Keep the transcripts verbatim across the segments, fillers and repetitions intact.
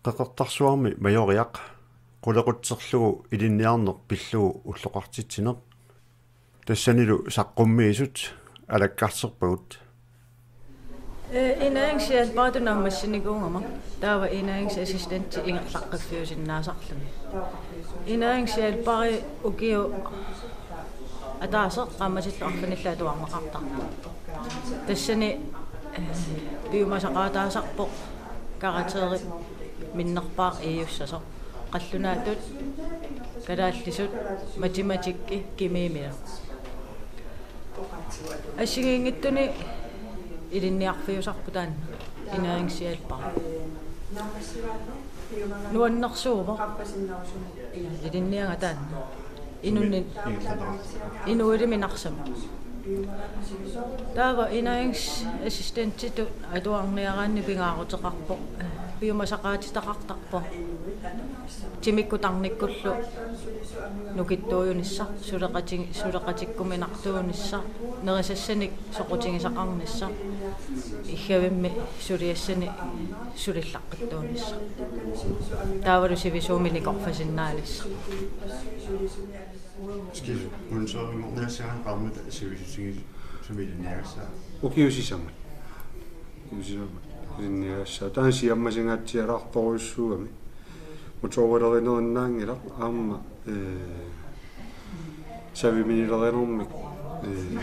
Qeqertarsuarmi Majoriaq qulequtserlugu ilinniarneq pillugu ulloqartitsineq. Tassanilu saqqummiisut alakkarserpagut. Ee, ernæringshjælperi naammassinikuugama. Taava ernæringsassistenti ingerlaqqiffiusinnaasarluni. Ernæringshjælperi ukiut ataaseq qaammatillu arfinillit atuarneqartarpoq. Tassani, ee, piumasaqaataasarpoq karakterit minnerpaaq iiussasoq. Qallunaatut, kalaallisut, matematikki, kemiimilu. Assigiinngitsuni ilinniarfiusarpoq taanna, ernæringshjælperi. Nuannersuuvoq ilinniagaq taanna. Inunni-, inuilimi Narsami. Taava ernæringsassistentitut atuarniaraanni pingaaruteqarpoq piumasaqaatitaqartarpoq. Timikkut tarnikkullu nukittuujunissaq, suleqati-, suleqatikkuminartuunissaq, nerisassanik soqutigisaqarnissaq, iggavimmi suliassani sulillaqqittuunissaq. Taavalu sivisuumik nikorfasinnaanissaq. Skifte. Sponsorinngorniassaanga qaammat sivisutigisumik ilinniagassaa. Ukiut sisamat. Ukiut sisamat ilinniagassaa. Taanna siammasinngaatsialaartorujussuugami. Motorilerinerunnaanngilaq aamma, ee, saviminilerinermik, ee,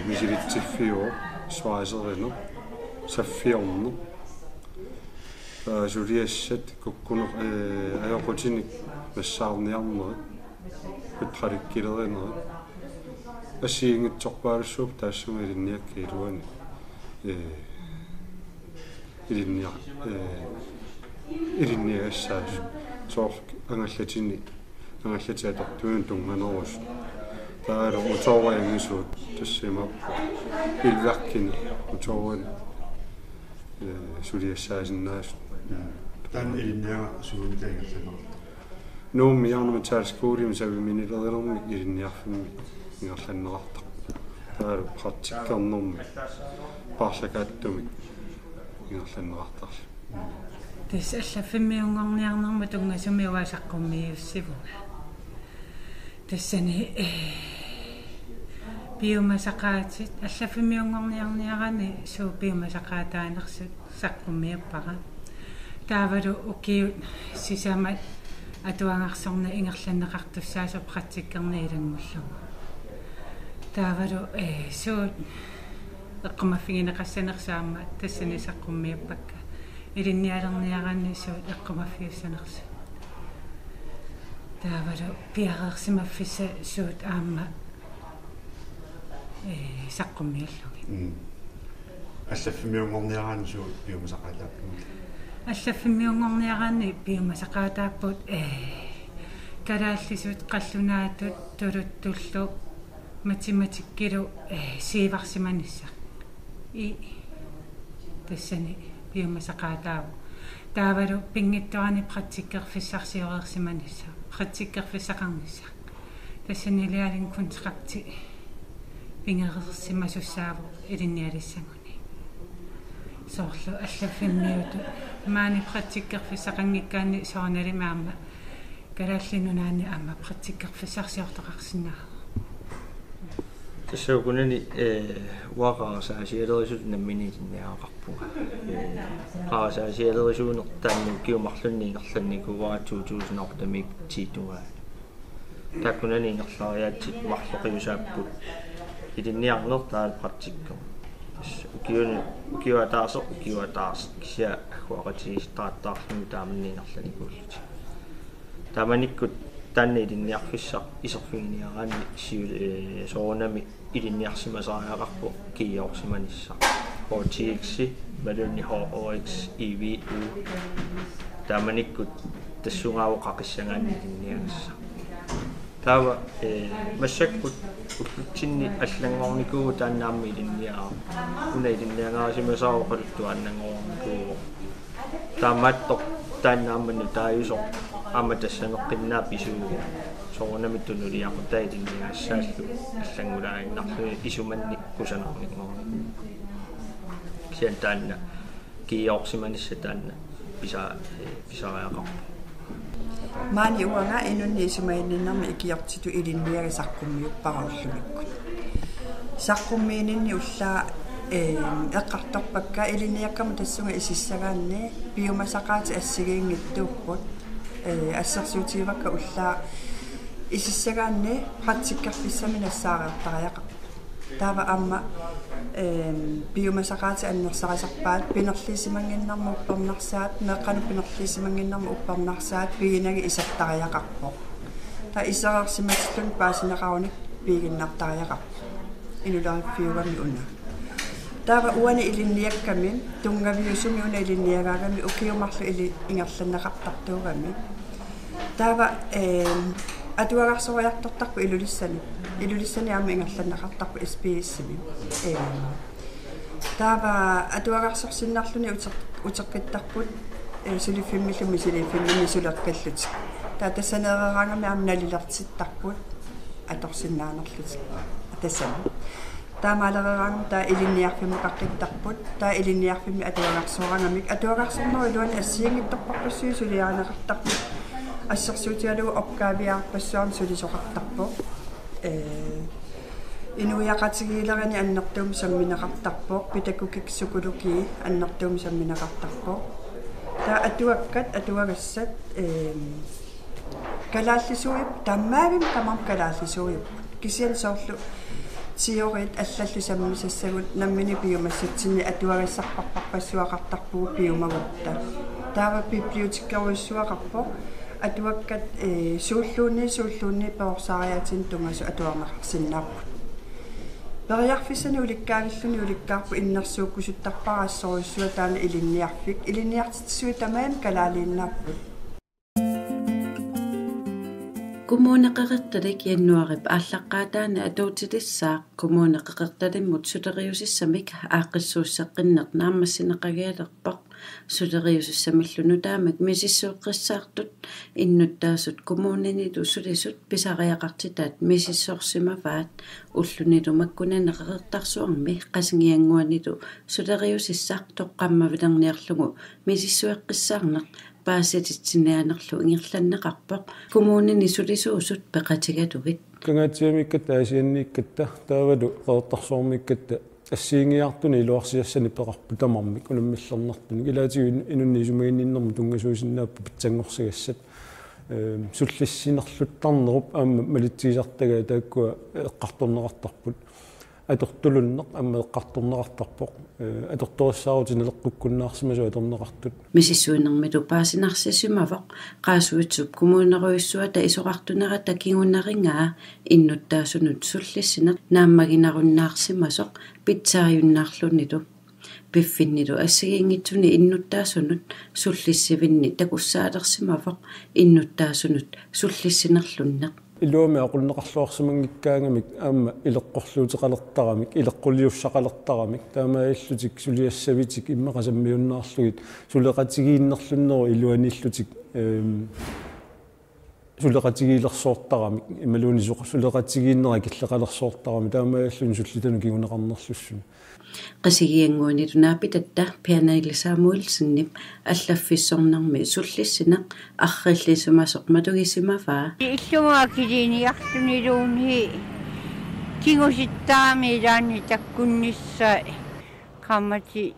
misilitsiffiuvoq, svejserineq, saffiorneq. Taava suliassat kukkuneq, ee, ajoqutinik nassaarniarnerit, hydralikilerinerit. Assigiinngitsorpaalussuupput taassuma ilinniakkat iluanni, ee, ilinnia-, ee, ilinniagassaasut. Soorlu angallatini, angallatit atortuinut tunnganerusut. Taavalu motorit angisuut, tassa imaappoq elværkini motorini, ee, suliassaasinnaasut. Taanna ilinniagaq suunuku ingerlanneqarpa? Nuummi Jern- og Metalskolemi saviminilerinermi ilinniarfimmi ingerlanneqartarpoq. Taavalu praktikkernermi paarlakaattumik ingerlanneqartarluni. Tassa allaffimmiunngorniarnermut tunngasumik uanga saqqummiussivunga. Tassani, ee, piumasaqaatit, allaffimmiunngorniarniaraanni suut piumasaqaataanersut saqqummiuppara. Taavalu ukiut sisamat atuagarsorneq ingerlanneqartussaasoq praktikkerneq ilanngullugu. Taavalu, ee, suut eqqumaffigineqassanersut aamma tassani saqqummiuppakka. Ilinnialerniaraanni suut eqqumaffiussanersut. Taavalu piareersimaffissat suut aamma, ee, saqqummiullugit. Mm. Allaffimmiunngorniaraanni suut piumasaqaataappugut? Allaffimmiunngorniaraanni piumasaqaataapput, ee, kalaallisut, qallunaatut, tuluttullu, matematikkilu, ee, siivarsimanissaq. I, tassani piumasaqaataavoq. Taavalu pinngitsoorani praktikkerfissarsioreersimanissaq, praktikkerfissaqarnissaq. Tassani lærlingekontrakti pigereersimasussaavoq ilinnialissaguni. Soorlu allaffimmiutut maani praktikkerfissaqanngikkaanni soorunalimi aamma Kalaallit Nunaanni aamma praktikkerfissarsiortoqarsinnaavoq. Tassa ukunani, ee, uanga qarasaasialerisutut nammineq ilinniagaqarpunga. Ee, qarasaasialerisuuneq taanna ukiut marlunnik ingerlannikuuara to tusind otte-miit ti tungaanut. Taakkunani ingerlariaatsit marloqiusaapput ilinniarneq taavalu praktikki. Tassa ukiuni, ukiup ataaseq, ukiup ataaseq kisianni agguaqatigiissittarattaarluni taamanna ingerlanikuullutik. Taamanikkut taanna ilinniarfissaq iserfiginiaraanni siu-, ee, soorunami ilinniarsimasariaqarpoq kiiorsimanissaq. H T X imaluunniit H R X, E V U. Taamanikkut tassungaavoq qaqissagaanni ilinniagassaq. Taava, ee, massakkut ullutsinni allanngornikuuvoq taanna aamma ilinniagaq. Una ilinniagarisimasara oqaluttuaannanngornikuuvoq. Taamaattoq taanna aamma nutaajusoq aamma tassaneqqinnaaq pisuuvoq. Soorunami tunuliaqutaq ilinniagassaallu allanngulaaginnarluni isumannik kusanarninngornikuuvoq. Kisianni taanna kiiorsimanissaq taanna pisa-, ee, pisariaqarpoq. Maani uanga inunnik isumaginninnermik ikiortitut ilinniagaq saqqummiuppara ullumikkut. Saqqummiininni ullaaq, eh, eqqartorpakka ilinniakkamut tassunga isissagaanni piumasaqaatit assigiinngitsuupput, eh, assersuutigivakka ullaaq isissagaanni praktikkerfissamik nassaareertariaqarpoq. Taava aamma, ehm, piumasaqaatit annersarisarpaat pinerliisimannginnermut uppernarsaat, meeqqanut pinerliisimannginnermut uppernarsaat piginagit isertariaqarpoq. Taava isereersimatilluni paasineqarunik piiginnartariaqarpoq. Inuleriffiugami una. Taava uani ilinniakkami tunngaviusumi una ilinniagaagami ukiut marluk ili-, ingerlanneqartartuugami. Taava, ehm, atuagarsoriartortarpoq Ilulissani. Ilulissani aamma ingerlanneqartarpoq S P S-imi. Ehm, taava atuagarsorsinnarluni uteq-, uteqqittarput, eh, suliffimmillu misiliiffimmini suleqqillutik. Taava tassaneereeraangami aamma nalilertittarput atorsinnaanerlutik. Tassami. Taamaalereeraangami taava ilinniarfimmukaqqittarput, taava ilinniarfimmi atuagarsooraangamik, atuagarsornerup iluani assigiinngitsorpassuit suliarineqartarput, assersuutigalugu opgaviarpassuarnik sulisoqartarpoq. Ee, inuiaqatigiilerineq annertuumik sammineqartarpoq, pædagogik, psykologi annertuumik sammineqartarpoq. Taava atuakkat, atuagassat, ee, kalaallisuujupput, taamaavimmi tamarmik kalaallisuujupput. Kisianni soorlu teoriit allallu sammisassagut nammineq piumassatsinni atuagassarpassuaqartarpugut piumagutta. Taava bibliotekerujussuaqarpoq, atuakkat, ee, suulluunniit, suulluunniit perorsaariaatinut tungaanut atuarneqarsinnaapput. Periarfissanik ulikkaavilluni ulikkaarpoq innersuukkusuttarpara assorujussuaq taanna ilinniarfik. Ilinniartitsisui tamarmik kalaaliinnaapput. Kommune Qeqertalik januaarip aallaqqaataani atuutilissaaq Kommune Qeqertalimmut suleriusissamik aaqqissuusseqqinneq naammassineqagialerpoq. Suleriusissamillu nutaamik misissueqqissaartut innuttaasut kommuninilu sulisut pisariaqartitaat misissorsimavaat. Ullunilu makkunani Qeqertarsuarmi Qasigiannguanilu suleriusissaq toqqammavilerniarlugu misissueqqissaarneq paasititsiniaanerlu ingerlanneqarpoq kommunini sulisuusut peqatigalugit. Kangaatsiamiikkatta, Aasianniikkatta, taavalu Qeqertarsuarmiikkatta assigiinngiiartunik iluarsisassanik peqarput tamarmik unammillernartunik. Ilaatigut in-, inunnik isumaginninnermut tunngasuusinnaapput pitsanngorsagassat. Ehm, sullissinerluttarnerup aamma malitsigisartagaat taakkua eqqartorneqartarput. Atortulunneq aamma eqqartorneqartarpoq. Ee, atortorissaarutit naleqqukkunnaarsimasut atorneqartut. Misissuinermilu paasinarsisimavoq Qaasuitsup Kommunerujussuata isorartunerata kingunerigaa innuttaasunut sullissineq naammaginarunnaarsimasoq pitsaajunnaarlunilu. Piffinnilu assigiinngitsuni innuttaasunut sullissivinni takussaalersimavoq innuttaasunut sullissinerlunneq. Iluamik aqunneqarluarsimanngikkaangamik aamma ileqqorluuteqalertaramik, ileqquliussaqalertaramik, taamaalillutik suliassavitik immaqa sammiunnaarlugit suleqatigiinnerlunnerup iluaniillutik, ehm, suleqatigiilersoortaramik, imaluunniit suq-, suleqatigiinnerat killeqalersoortaramik, taamaalilluni sullitanut kinguneqarnerlussuni. Qasigiannguanilu naapitatta Pernille Samuelsenip allaffissornermi sullissineq arriillisimasoq matugisimavaa. Illugu akiliiniarluniluunniit kingusittarami ilaanni takkunnissai, qaammatit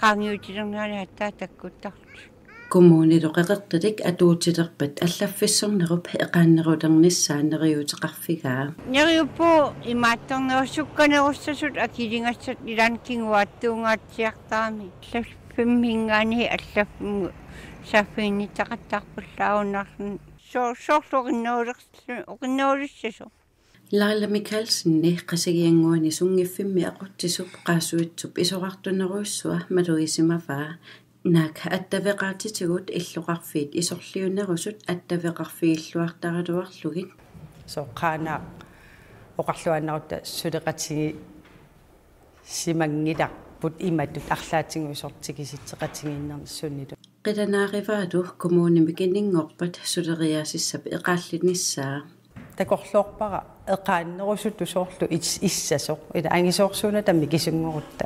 qaangiutilernerani aatsaat takkuttarlutik. Kommunilu Qeqertalik atuutilerpat allaffissornerup eqaannerulernissaa neriuuteqarfigaa. Neriuppugut imaattornerup sukkanerussasut akiligassat ilaanni kinguaattugaatsiartarami. Allaffimminngaanniit allaffimmut saaffiginnittaqattaarpallaarunnaarluni. Soo-, soorlu oqinnerulerlu-, oqinnerulissasoq. Laila Mikaelsenip Qasigiannguani sunngiffimmi aqutsisup Qaasuitsup isorartunerujussua malugisimavaa. Naak attaveqaatitigut illoqarfiit isorliunerusut attaveqarfigilluartaraluarlugit. Soorlu Qaanaaq oqarluaannarutta suleqatigisimanngilarput imatut arlaatigut isortut tikisitseqatigiinnersunnilu. Qilanaarivaalu kommunimi kininngorpat suleriaasissap eqaallinissaa. Takorloorpara eqaannerusutut soorlu is-, issasoq, ila angisoorsuunatta mikisunngorutta.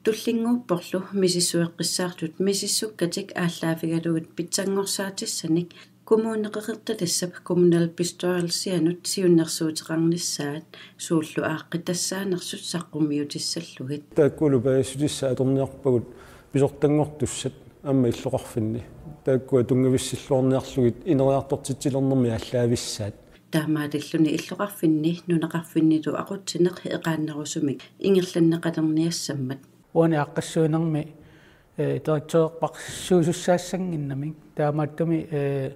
Tullinnguupporlu misissueqqissaartut misissukkatik aallaavigalugit pitsanngorsaatissaanik Kommune Qeqertaliap kommunalbestyrelsianut siunnersuuteqarnissaat suullu aaqqitassaanersut saqqummiutissallugit. Taakkulu paasissutissat atorniarpagut pisortanngortussat aamma illoqarfinni. Taakkua tunngavissilluarniarlugit ineriartortitsilernermi aallaavissaat. Taamaalilluni illoqarfinni nunaqarfinnilu aqutsineq eqaannerusumik ingerlanneqalerniassammat. Uani aaqqissuinermi, eh, direktørerpassuisussaassannginnamik. Taamaattumik, eh,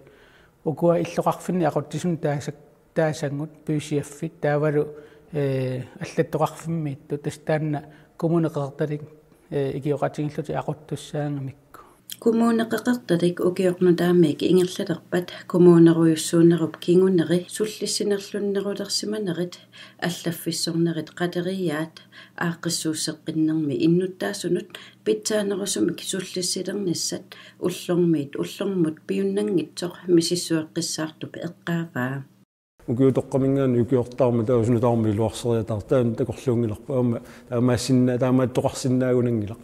ukua illoqarfinni aqutsisut taasak-, taasagut puisiaffit taavalu, eh, allattoqarfimmiittut tassa taanna Kommune Qeqertalik, eh, ikioqatigiillutik aquttussaagamikku. Kommune Qeqertalik ukioq nutaamik ingerlalerpat kommunerujussuunerup kinguneri sullissinerlunnerulersimanerit allaffissornerit qateriaat aaqqissuusseqqinnermi innuttaasunut pitsaanerusumik sullissilernissat ullormiit ullormut piunnanngitsoq misissueqqissaartup eqqaavaa. Ukiutoqqaminngaanniit ukiortaarmat taava suna tamarmi iluarseriataartoq taanna takorluunngilarput aamma taamaassinna-, taamaattoqarsinnaagunanngilaq.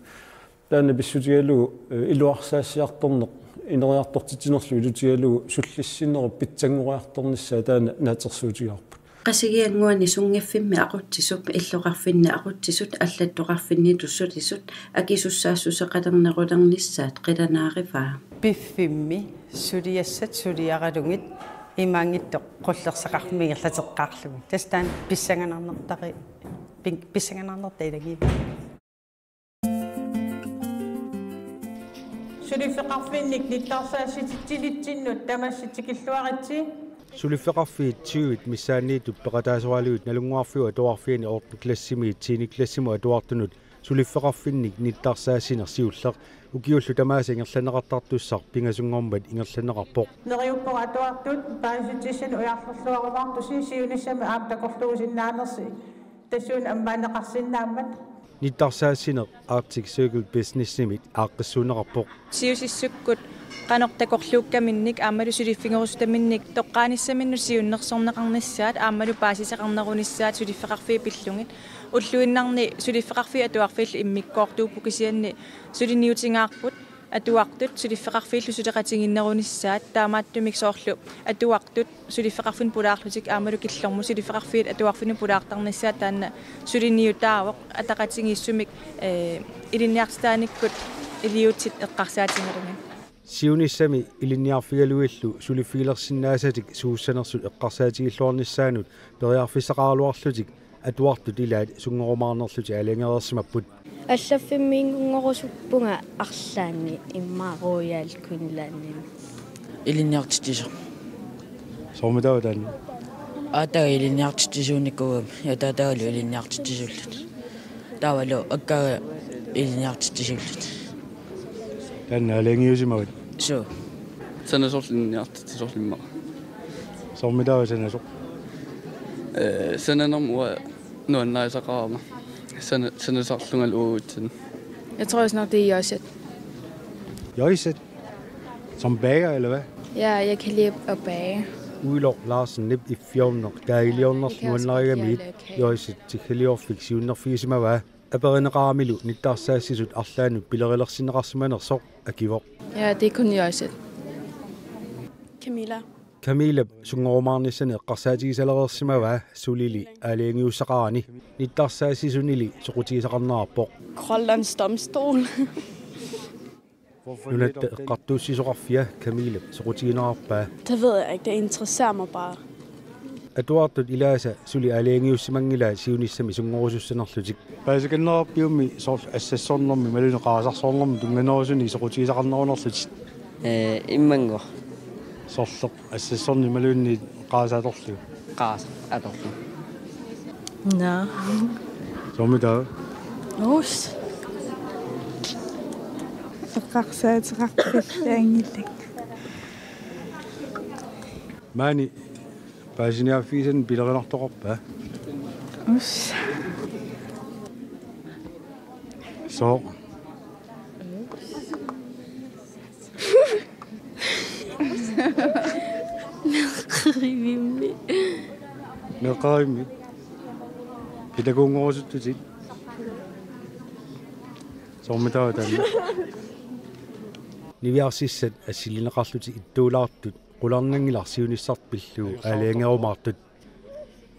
Taanna pissutigalugu, eh, iluarsaassiartorneq, ineriartortitsinerlu ilutigalugu sullissinerup pitsanngoriartornissaa taanna naatsorsuutigaarput. Qasigiannguani sunngiffimmi aqutsisup illoqarfinni aqutsisut allattoqarfinnilu sulisut akisussaassuseqalernerulernissaat qilanaarivaa. Piffimmi suliassat suliaralugit imaanngitsoq qullersaqarfimmi ingerlateqqaarlugit. Tassa taanna pissanganarnertari-, pin-, pissanganarnerta ilagiinnarpoq. Suliffeqarfiinnik nittarsaassititsilitsinnut tamassi tikilluaritsi. Suliffeqarfiit tyvit missaanniittut peqataasoralugit Nalunnguarfiup Atuarfiani ottende klassimiit tiende klassimut atuartunut suliffeqarfinnik nittarsaassineq siulleq ukiullu tamaasa ingerlanneqartartussaq pingasunngormat ingerlanneqarpoq. Neriuppunga atuartut paasissutissat ujarlerluarumaartusi siunissami aamma takorluuisinnaanersi tassuuna ammaanneqarsinnaammat. Nittarsaassineq Arctic Circle Businessimit aaqqissuunneqarpoq. Siusissukkut qanoq takorluukkaminnik aammalu suliffigerusutaminnik toqqaanissaminnut siunnersorneqarnissaat aammalu paasiseqarnerunissaat suliffeqarfiit pillugit. Ulluinnarni suliffeqarfiit atuarfiillu immikkoortuupput kisianni suliniutigaarput atuartut suliffeqarfiillu suleqatigiinnerunissaat taamaattumik soorlu atuartut suliffeqarfinnut pulaarlutik aammalu killormut suliffeqarfiit atuarfinnut pulaartarnissaat taanna suliniutaavoq ataqatigiissumik, eh, ilinniartitaanikkut iliuutsit eqqarsaatigalugit. Siunissami ilinniarfigalugillu suliffigilersinnaasatik suussanersut eqqarsaatigilluarnissaannut periarfissaqaraluarlutik atuartut ilaat sunngorumaarnerlutik aalajangereersimapput. Allaffimmiinngunngorusuppunga arlaanni immaqa Royal Greenlandimi. Ilinniartitsisoq. Soormitaava taanna? Aataga ilinniartitsisuunikuugami ja ataatagalu ilinniartitsisuullutik. Taavalu akkaaga ilinniartitsisuullutik. Taanna aalajangiusimavat? Suu. Sanasorlu ilinniartitsisorlu immaqa. Soormitaava sanasoq? Eh, sananermut uanga nuannarisaqarama. Sana-, sanasorlungalu uagutsinnut. Jeg tror, jeg snart, det er Josset. Josset? Som bager, eller hvad? Ja, jeg kan lide at bage. Uiloq Larsenip iffiorneq taagiliornerlu nuannarigamiuk Josset tiggaliorfik siunnerfigisimavaa. Aperineqaramilu nittarsaassisut arlaannut pilerilersinneqarsimanersoq akivoq. Ja, det er kun Josset. Camilla. Camillap sunngorumaarnissani eqqarsaatigisalereersimavaa sulili aalajangiussaqarani. Nittarsaassisunili soqutigisaqarnerarpoq. Grønlands Domstol. Nunatta Eqqartuussisoqarfia Camillap soqutiginerarpaa. Det ved jeg ikke, det interesserer mig bare. Atuartut ilaasa suli aalajangiussimanngilaat siunissami sunngorusussanerlutik. Paasikannerarpiummi soorlu assassornermi imaluunniit qaasarsornermi tunnganerusuni soqutigisaqarnerunerlutit? Eh, immannguaq. Soorlu assassorneq imaluunniit qaasaq atorlugu. Qaasaq atorlugu. Nå. Soormitaava? Uus. Eqqarsaateqarpillaanngilaq. Maani paasiniaaffigisannik pilerinartoqarpa? Uus. Sooq? Meeqqerivimmi. Meeqqerivimmi? Pitakuunngorusuttutit? Soormitaava taanna? Niviarsissat assilineqarlutik ittuulaartut qularnanngilaq siunissaq pillugu aalajangerumaartut.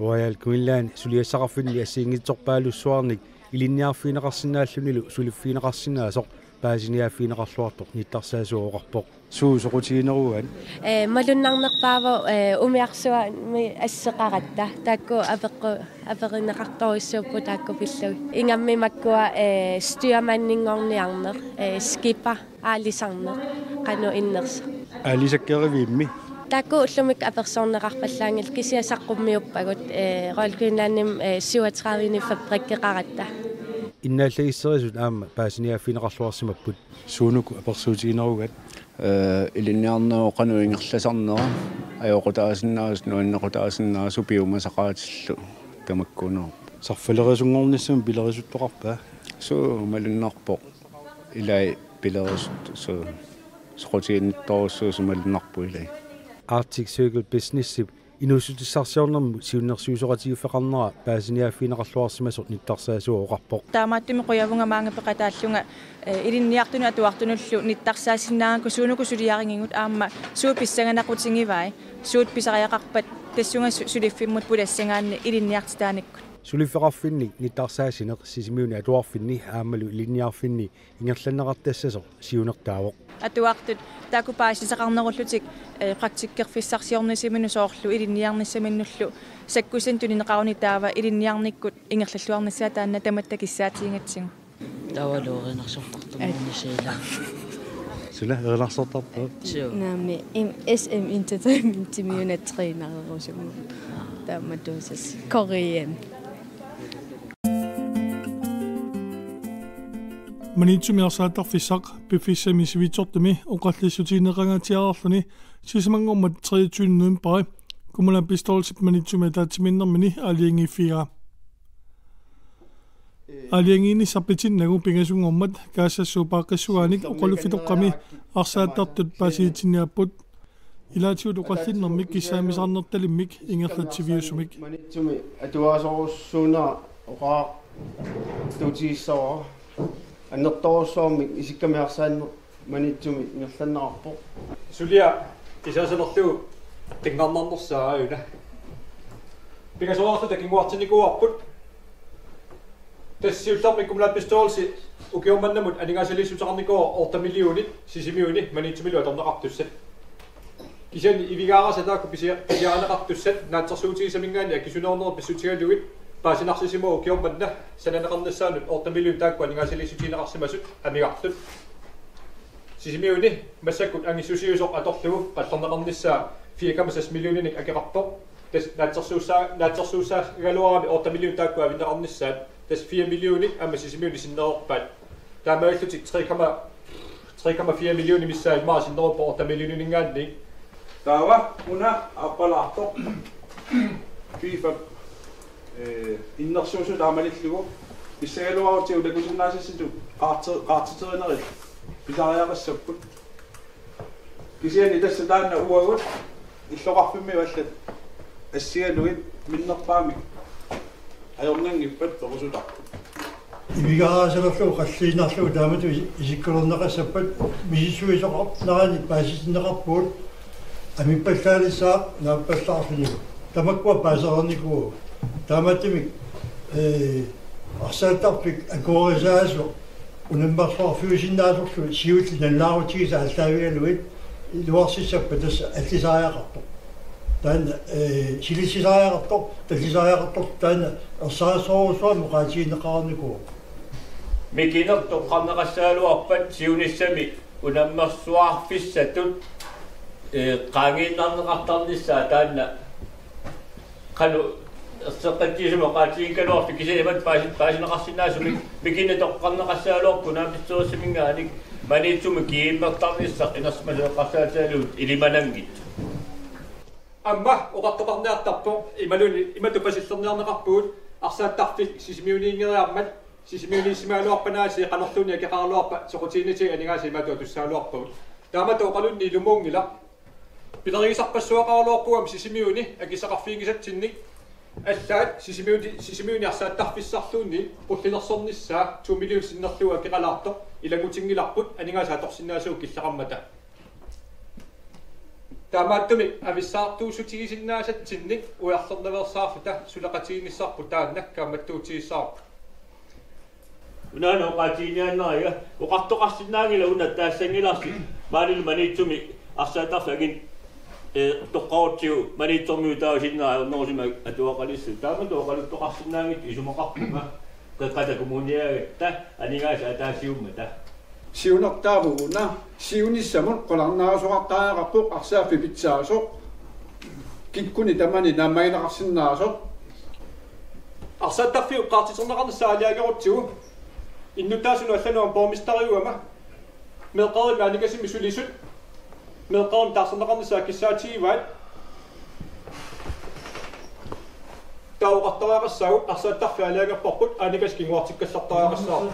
Royal Greenland suliassaqarfinni assigiinngitsorpaalussuarnik ilinniarfigineqarsinnaallunilu suliffigineqarsinnaasoq paasiniaaffigineqarluartoq nittarsaasua oqarpoq. Suut soqutiginerugaat? Ee, malunnarnerpaavoq, ee, umiarsuarmi asseqaratta. Taakku apeqqu-, aperineqartorujussuupput taakku pillugit. Ingammik makkua, ee, styrmandinngorniarneq, ee, skipper, aalisarneq, qanoq innersoq. Aalisakkerivimmi? Taakku ullumikkut apersorneqarpallaanngillat, kisianni saqqummiuppagut, ee, Royal Greenlandimi, ee, syvogtredive fabrikkeqaratta. Innaallagisserisut aamma paasiniaaffigineqarluarsimapput. Suunuku apersuutiginerugaat? Ee, ilinniarnerup qanoq ingerlasarnera, ajoqutaasinnaasoq, nuannequtaasinnaasoq piumasaqaatillu tamakkuunerup. Sarfalerisunngornissamut pilerisuttoqarpa? Suu, malunnarpoq. Ilai pilerisut-, suu, soqutiginnittorujussuusoq malunnarpoq ilai. Arctic Circle Businessip inuussutissarsiornermut siunnersuisoqatigiiffeqarnera paasiniaaffigineqarluarsimasoq nittarsaasua oqarpoq. Taamaattumik qujavunga maanga peqataallunga, ee, ilinniartunut atuartunullu nittarsaassinnaagakku suunuku suliarigigut aamma suut pissanganaqqutigivai, suut pisariaqarpat tassunga su-, suliffimmut pulassagaanni ilinniartitaanikkut. Suliffeqarfinni nittarsaassineq Sisimiuni atuarfinni aammalu ilinniarfinni ingerlanneqartassasoq siunertaavoq. Atuartut taakku paasisaqarnerullutik, ee, praktikkerfissarsiornissaminnut soorlu ilinniarnissaminnullu sakkussanik tunineqaruni taava ilinniarnikkut ingerlalluarnissaa taanna tamatta kissaatigigatsigu. Taavalu erinarsortartunnguunnissaa ilaa. Suna erinarsortarpa? Suu. Naamik, im-, S M Entertainmentimiuna trænererusugut. Taamatuusas. Korean. Maniitsumi arsaattarfissaq piffissami sivitsortumi oqallissutigineqangaatsiarluni sisamanngormat treogtyvende novembari kommunalbestyrelsip Maniitsumi ataatsimiinnermini aalajangiiffigaa. Aalajangiinissaq pitinnagu pingasunngormat Gaza Suupaaqqissugaanik oqaluffitoqqami arsaattartut paasisitsinniapput. Ilaatigut oqallinnermik kissaammisarnertalimmik ingerlatsiviusumik. Maniitsumi atuasorujussuunera oqaatigissavarput. Annertoorujussuarmik isikkamik arsaanneq Maniitsumi ingerlanneqarpoq. Suliaq isaasalerlugu qinngarnarnersaa aajuna. Pingasoriarluta kinguartinnikuuarput. Tassa siullermik kommunalbestyrelsi ukioq mannamut aningaasaliissuteqarnikuuvoq otte millionit Sisimiuni Maniitsumilu atorneqartussat. Kisianni Ivigaarasat taakku pisia-, pisiarineqartussat naatsorsuutigisaminngaanniit akisunerunnerup pissutigalugit paasinarsisimavoq ukioq manna sananeqarnissaanut otte millionit taakku aningaasaliissutigineqarsimasut amigartut. Sisimiuni massakkut angissusiusoq atorlugu qallerneqarnissaa fire komma seks millioninik akeqarpoq. Tassa naatsorsuussaa-, naatsorsuussaagaluarami otte millionit taakku avinneqarnissaat, tassa fire millionit aamma Sisimiuni sinnereerpaat. Taamaalillutik tre komma, tre komma fire millionit missaat immaqa sinnerupput otte millionininngaanniit. Taava una aappalaartoq FIFA, ee, innersuussut taamaalillugu pissagaluarutsigu takusinnaasassitut qaarti-, qaartiterinerit pisariaqassapput. Kisianni tassa taanna uagut illoqarfimmiut allat assigalugit minnerpaamik ajornanngippat perusutarput. Ivigaarasalerlugu qalliinnarlugu taamatut is-, isikkoqarneqassappat misissuisoqarnerani paasitinneqarpugut amippallaalissaaq naappallaarlunilu. Tamakkua paasereernikuuagut. Taamaattumik, ee, arsaattarfik akuerisaasoq unammersuarfiusinnaasorlu siulleq nalunaarutigisoq aallaavigalugit iluarsissappat tassa allisariaqartoq. Taanna, ee, silissisariaqartoq, tallisariaqartoq taanna ersarissorujussuarmik oqaatigineqarnikuuvoq. Mikineq toqqarneqassagaluarpat siunissami unammersuarfissatut, ee, qaangiinnarneqartarnissaa taanna qanoq erseqqissummik oqaatigigaluarpit kisianni imatut paasi-, paasineqarsinnaasumik mikineq toqqarneqassagaluarpat kommunalbestyrelsiminngaanniit Maniitsumi GM-ertarnissaq inersimasut eqqarsaatigalugit ilimananngitsoq. Aamma oqartoqarniartarpoq imaluunniit imatut pasillerniarneqarpugut arsaattarfik Sisimiuniinngeriarmat Sisimiuniissimagaluarpat aasiit qanorluunniit akeqaraluarpat soqutiginnittut aningaasat imatut atussagaluarpagut. Taamatut oqalunneq ilumuunngilaq. Pilerigisarpassuaqaraluarpugut aamma Sisimiuni akissaqarfiginngisatsinnik allaat Sisimiuni, Sisimiuni arsaattarfissarluunniit qullinersornissaa to million sinnerlugu akeqalaartoq ilanngutinngilarput aningaasat atorsinnaasavut killeqarmata. Taamaattumik avissaartuussutigisinnaasatsinnit ujarlernaveersaarluta suleqatigiinnissarput taanna kaammattuutigissavarput. Unaana oqaatiginiaannariga oqartoqarsinnaanngilaq una taassanngilarsi maanilu Maniitsumi arsaattarfik, eh, toqqarutsigu Maniitsormiut taava sinnera ajornerusumik atuaqalissuugut. Taama oqaluttoqarsinnaanngitsut isumaqarpunga Qeqqata Kommuniagatta aningaasat ataasiummata. Siunertaavugut una siunissamut qularnaasoqartariaqarpoq arsaaffik pitsaasoq. Kikkunnit tamanit naammagineqarsinnaasoq. Arsaattarfiup qaartiterneqarnissaa aalajangerutsigu innuttaasunut allanut borgmesteriuama meeqqerivimmi annikasummi sulisut meeqqerivimmi taarserneqarnissaat kissaatigivaat. Taava oqartariaqassaagut arsaattarfik aalajangerparput, annikasut kinguartikkallartariaqassaapput.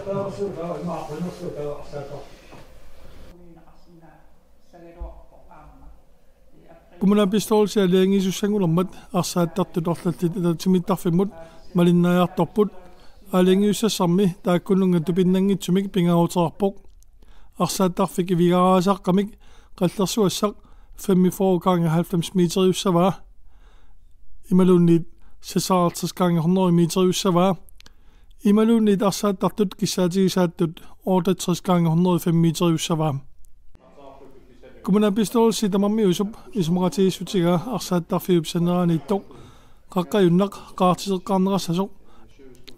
Kommunalbestyrelsi aalajangiisussanngulermat arsaattartut arlallit ataatsimiittarfimmut malinnaajartorput. Aalajangiussassarmi taakkununnga tupinnanngitsumik pingaaruteqarpoq. Arsaattarfik ivigaaraasaqqamik qallersuassaq femogfyrre gange halvfems meteriussavaa imaluunniit seksoghalvtreds gange hundrede meteriussavaa imaluunniit arsaattartut kissaatigisaattut otteogtres gange hundrede fem meteriussavaa. Kommunalbestyrelsi tamarmiusup isumaqatigiissutigaa arsaattarfiup saneraaniittoq qaqqajunnaq qaartiteqqaarneqassasoq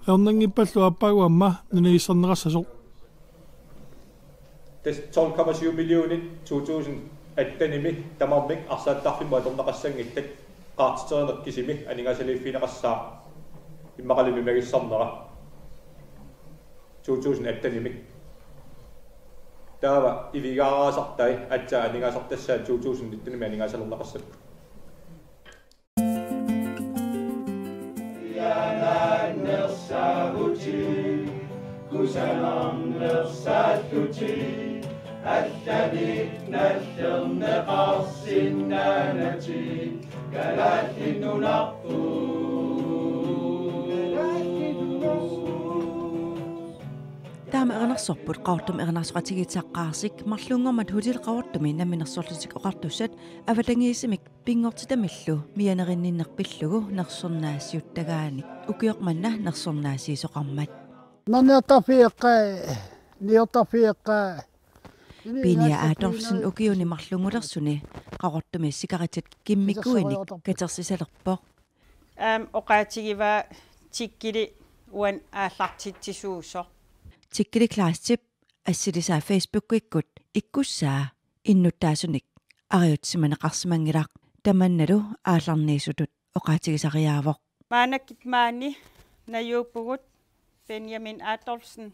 ajornanngippallu aappaagu aamma nunagissarneqassasoq. Tassa tolv komma syv millionit to tusind attenimi tamarmik arsaattarfimmut atorneqassanngillat, qaartiterineq kisimi aningaasaliiffigineqassaaq immaqalu mimagissarnera to tusind attenimi. Taava ivigaaraasartai aatsaat aningaasartassaat to tusind nittenimi aningaasalerneqassapput. Taama erinarsorput Qaqortumi erinarsoqatigiit saqqaarsik marluunngormat Hotel Qaqortumi namminersorlutik oqartussat avatangiisimik pinngortitamillu mianerinninneq pillugu nersornaasiuttagaanik ukioq manna nersornaasiisoqarmat. Nanniartarfik eqqaa, niortarfik eqqaa. Pinia Adolfsen ukiuni marlunngulersuni Qaqortumi sikaritit kimmikuinik katersisalerpoq. Aam, oqaatigivaa Tikkili uani aallartitsisuusoq. Tikkili Kleistip assilisaa Facebookikkut ikkussaa innuttaasunik ariutsimaneqarsimanngilaq, tamannalu aallarniisutut oqaatigisariaavoq. Maannakkut maani najuuppugut Benjamin Adolfsen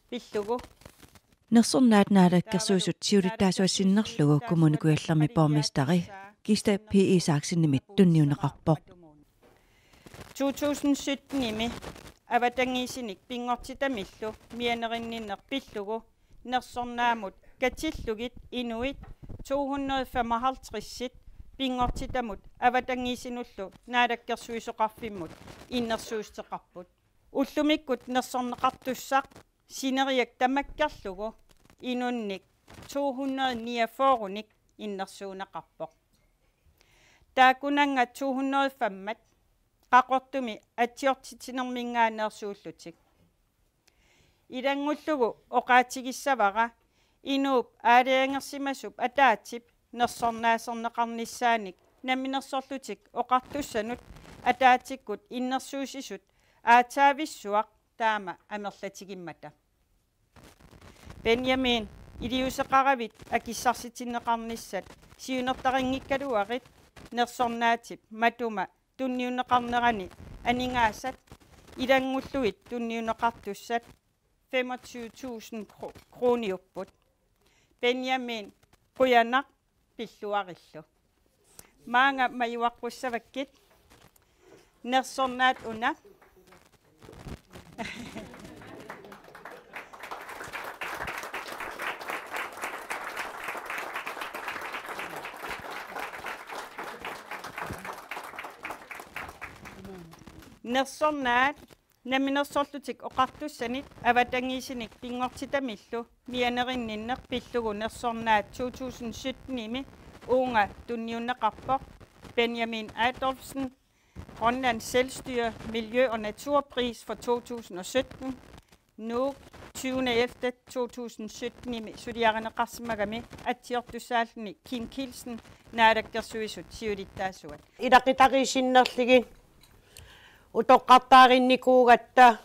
pillugu. Nersornaat Naalakkersuisut siulittaasuat sinnerlugu Kommune Kujallermi borgmesteri Kista P. Isaksenimit tunniunneqarpoq. To tusind syttenimi avatangiisinik pinngortitamillu mianerinninneq pillugu nersornaamut katillugit inuit to hundrede femoghalvtredsit pinngortitamut avatangiisinullu naalakkersuisoqarfimmut innersuussuteqarput. Ullumikkut nersorneqartussaq sineriak tamakkerlugu inunnik to hundrede niogfyrrenik innersuunneqarpoq. Taakkunannga to hundrede femmat Qaqortumi atsiortitsinerminngaanneersuullutik. Ilanngullugu oqaatigissavara inuup aalajangersimasup ataatsip nersornaaserneqarnissaanik Namminersorlutik Oqartussanut ataatsikkut innersuussisut aatsaavissuaq taama amerlatigimmata. Benjamin, iliuuseqaravit akissarsitinneqarnissat siunertarinngikkaluarit nersornaatip matuma tunniunneqarnerani aningaasat ilanngullugit tunniunneqartussat femogtyve tusind kro-, kroniupput. Benjamin, qujanaq pilluarillu. Maanga majuaqqussavakkit. Nersornaat una. Nersornaat Namminersorlutik Oqartussanit avatangiisinik pinngortitamillu mianerinninneq pillugu nersornaat to tusind syttenimi uunga tunniunneqarpoq Benjamin Adolfsen, Grønlands Selvstyre Miljø- og Naturpris for to tusind og sytten, Nuuk tyvende ellevte to tusind sytten-imi suliarineqarsimagami atsiortussaalluni Kim Kielsen, Naalakkersuisut siulittaasuat. Ilaqutariit sinnerlugit utoqqartaarinnikuugatta,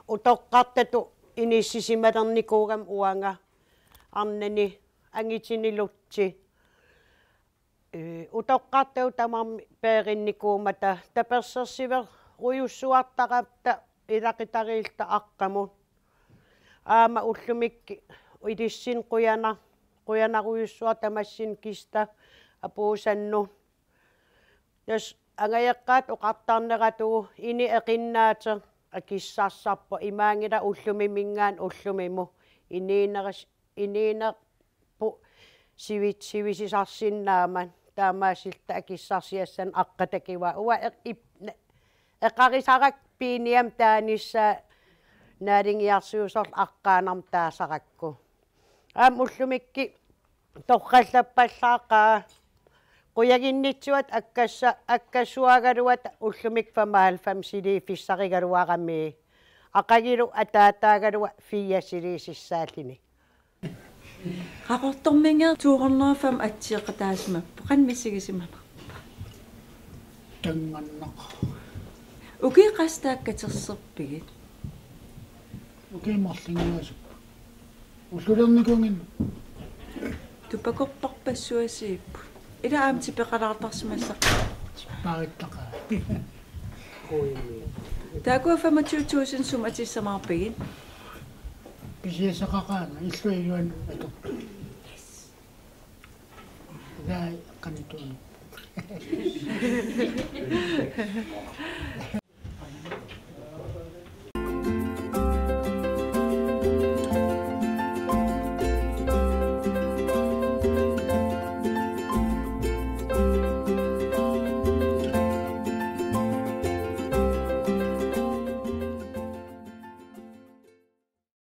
utoqqartatut inissisimalernikuugama uanga arnani angutinilutsi. Ee, utoqqartagut tamarmik peerinnikuummata tapersersuerujussuartaratta ilaqutariilluta aqqamut. Aamma ullumikkut ilissinnut qujana-, qujanarujussuaq tamassinnut Kista apuusannut. Tassa angajoqqaat oqartarneratugut inuit eqinnaateq akissarsarpoq, imaanngilaq ullumiminngaanniit ullumimut. Inuuneris-, inuunerput sivi-, sivisisarsinnaammat, taamaasilluta akissarsiassanik aqqa takuaa. Uanga eq-, ip-, ne-, eqarusarakku piiniamik taanissaa naaligiarsiusorlu aqqaanarmut taasarakku. Aamma ullumikkut torrallappallaaqaaq. Qujaginnittuat akkassa-, akkassuagaluat ullumikkut femoghalvfemsiliiffissarugaluarami. Aqagulu ataataagaluaq firsiliisissaalluni. Qaqortorminngaanniit to hundrede og fem atsioqataasimappat, qanoq misigisimanarpa? Tanngarnaq. Ukiut qassit taakku katersorpigit? Ukiut marlunngasupput. Ullulernikuunngilaq. Tupakkorparpassuasiipput. Ila aamma tipeqalaartarsimassaqaaq. Tippaaruttaqaaq. Taakkua femogtyve tusind sumut atissamaarpigit? Pisiassaqaqaanga, illup iluani atorput. Ilaa qanittuunut.